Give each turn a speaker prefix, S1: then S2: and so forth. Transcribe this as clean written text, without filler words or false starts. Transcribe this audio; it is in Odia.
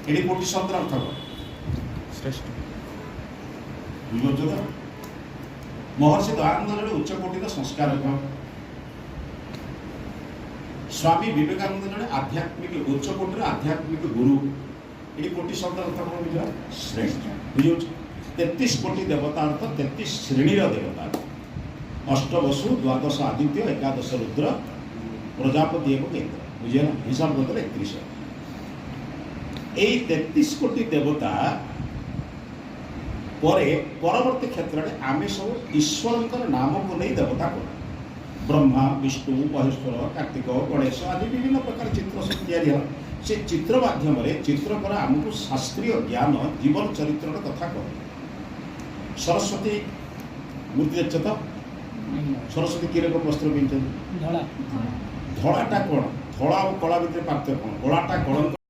S1: ଏଠି କୋଟି ଶବ୍ଦର ଅର୍ଥ କଣ?
S2: ଶ୍ରେଷ୍ଠ।
S1: ବୁଝିପାରୁଛ ତ? ମହର୍ଷି ଦୟାନନ୍ଦ ଜଣେ ଉଚ୍ଚ କୋଟିର ସଂସ୍କାରକ। ସ୍ୱାମୀ ବିବେକାନନ୍ଦ ଜଣେ ଆଧ୍ୟାତ୍ମିକ, ଉଚ୍ଚ କୋଟିର ଆଧ୍ୟାତ୍ମିକ ଗୁରୁ। ଏଠି କୋଟି ଶବ୍ଦ ଅର୍ଥ କଣ ବୁଝିଲା? ଶ୍ରେଷ୍ଠ। ବୁଝିହେଉଛି? 33 କୋଟି ଦେବତା ଅର୍ଥ 33 ଶ୍ରେଣୀର ଦେବତା। ଅଷ୍ଟବସୁ, ଦ୍ୱାଦଶ ଆଦିତ୍ୟ, 11 ରୁଦ୍ର, ପ୍ରଜାପତି ଏବଂ ଇନ୍ଦ୍ର। ବୁଝିହେଲା? ହିସାବ କରିଦେଲେ 31। ଏଇ 33 କୋଟି ଦେବତା ପରେ ପରବର୍ତ୍ତୀ କ୍ଷେତ୍ରରେ ଆମେ ସବୁ ଈଶ୍ୱରଙ୍କର ନାମକୁ ନେଇ ଦେବତା କରୁ। ବ୍ରହ୍ମା, ବିଷ୍ଣୁ, ମହେଶ୍ୱର, କାର୍ତ୍ତିକ, ଗଣେଶ ଆଦି ବିଭିନ୍ନ ପ୍ରକାର ଚିତ୍ର ସବୁ ତିଆରି ହେଲା। ସେ ଚିତ୍ର ମାଧ୍ୟମରେ ଚିତ୍ରକର ଆମକୁ ଶାସ୍ତ୍ରୀୟ ଜ୍ଞାନ, ଜୀବନ ଚରିତ୍ରର କଥା କହେ। ସରସ୍ୱତୀ ମୂର୍ତ୍ତି ଦେଖିଛ ତ? ସରସ୍ୱତୀ କି ରକମ ବସ୍ତ୍ର ପିନ୍ଧିଛନ୍ତି?
S3: ଧଳା।
S1: ଧଳାଟା କ'ଣ? ଧଳା ଆଉ କଳା ଭିତରେ ପାର୍ଥକ୍ୟ କ'ଣ? କଳାଟା କଳଙ୍କ